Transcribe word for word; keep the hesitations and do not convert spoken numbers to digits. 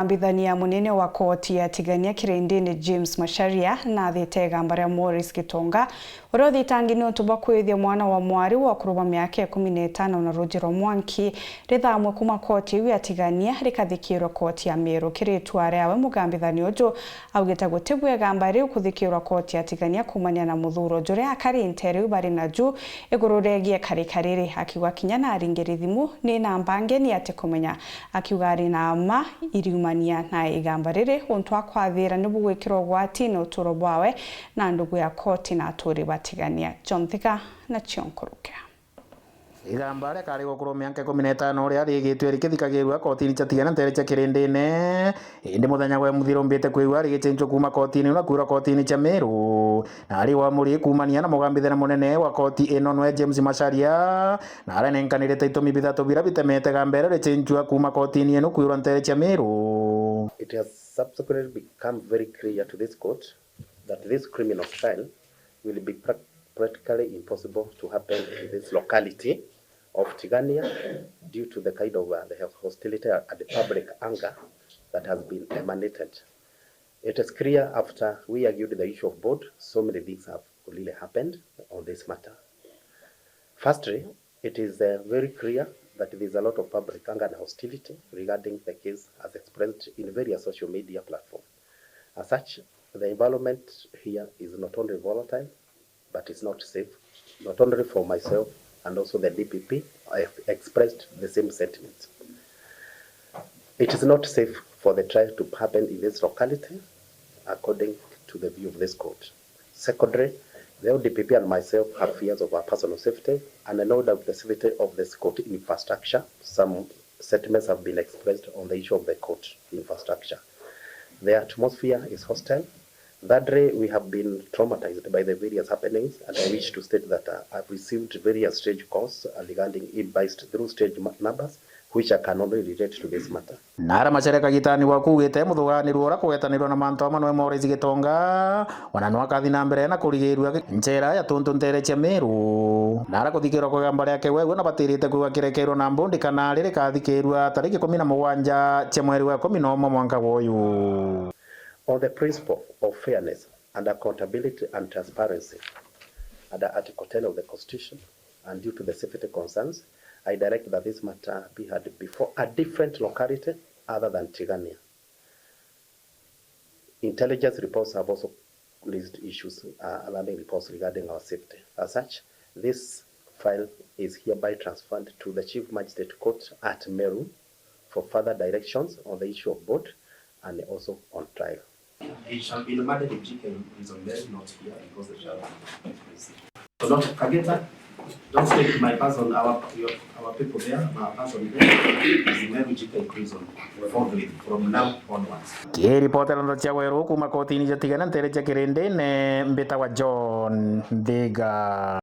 Mugambithania munene wa koti ya Tigania Kirindini James Macharia nathite igamba ria Morris Gitonga, uria uthitangi niuntu bwa kwithia mwana wa mwari wa ukuru bwa miaka ikumi na itano na ruuji rwa mwanki rithamwe kuuma koti iu ya Tigania rikathikirwa koti ya Meru. Kiri itua riawe, mugambithania uju augite gutibua igamba riu kuthikirwa koti ya Tigania kuumania na muthuro juria akari ntere iu bari naju iguru riegie karika riri, akiuga kinya naringiri thimu ni namba ngeni ati kumenya. Akiuga ari na mma iriumania na igamba riri untu akwathira ni bugwikirwa ugwatine uturo bwawe na ndugu ya koti na aturi ba Tigania. John Thika na cio nkuruke. Igamba ria kari gukuru miaka ikumi na itano ria rigitwe rikithikagirua kotini cia Tigania ntere cia Kirindini, indi muthenya gwe muthiru mbite kwigua rigicenjua kuuma kotini na kwirwa kotini cia Meru. Na ari wamuri kuumania na mugambithania munene wa koti ino nwe James Macharia, na arenenkanirite itumi bithatu biria bitemete igamba rio ricenjua kuuma kotini ino kwirwa ntere cia Meru. It has subsequently become very clear to this court that this criminal trial will be prac- practically impossible to happen in this locality of Tigania due to the kind of, uh, the hostility and the public anger that has been emanated. It is clear after we argued the issue of board, so many things have really happened on this matter. Firstly, it is, uh, very clear that there is a lot of public anger and hostility regarding the case as expressed in various social media platforms. As such, the environment here is not only volatile, but it's not safe, not only for myself and also the D P P. I have expressed the same sentiments. It is not safe for the trial to happen in this locality, according to the view of this court. Secondly, the O D P P and myself have fears of our personal safety and no doubt the safety of this court infrastructure. Some sentiments have been expressed on the issue of the court infrastructure. The atmosphere is hostile. Thirdly, we have been traumatized by the various happenings, and I wish to state that, uh, I've received various strange calls, uh, regarding imbiced through strange ma- numbers, which I can only relate to this matter. Nara Macharia kagitani gwa kuugite muthuganirua uria kugwetanirua na mantu amwe nwe Morris Gitonga, ona no akathi na mbere na kurigirua njera ya tuntu ntere cia Meru. Nara kuthikirwa kwa igamba riake we, we na batirite kwigua kirekerwa na mbundi kana riri kathikirua tariki ikumi na mugwanja cia mweri wa ikumi na umwe mwanka gwa uyu. On the principle of fairness and accountability and transparency under Article ten of the Constitution, and due to the safety concerns, I direct that this matter be heard before a different locality other than Tigania. Intelligence reports have also raised issues, uh, alarming reports regarding our safety. As such, this file is hereby transferred to the Chief Magistrate Court at Meru for further directions on the issue of board and also on trial. It shall be remanded in G K prison, Meru, not here, because the child is in prison. So, Doctor Kageta, don't take my person, our, your, our people there, my person there, is in Meru G K prison forthwith from now onwards. Kiripotera Nthata cia Weru kuuma kotini cia Tigania ntere cia Kirindini, mbitagwa John Nthiga.